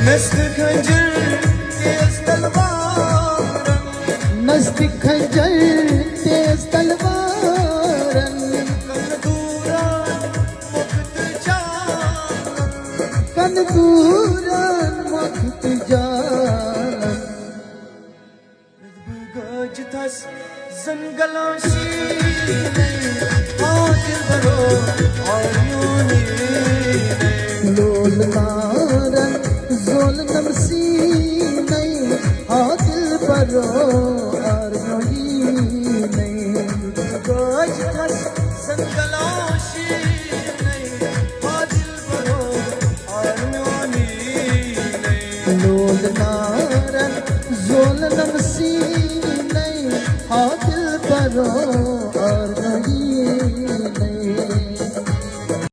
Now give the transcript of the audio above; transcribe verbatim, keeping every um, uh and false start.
نست خنجر تیز تلوارن۔ نست خنجر تیز تلوارن۔ کن دورن مخت جانن۔ کن دورن مخت جانن۔ گاج تھس زنگلان شینے، آ دلبرو، آ میونی نے۔ لول نارن زولنم سینے، آ دلبرو، آ میونی نے۔ گاج تھس زنگلان شینے، آ دلبرو، آ میونی نے۔ لول نارن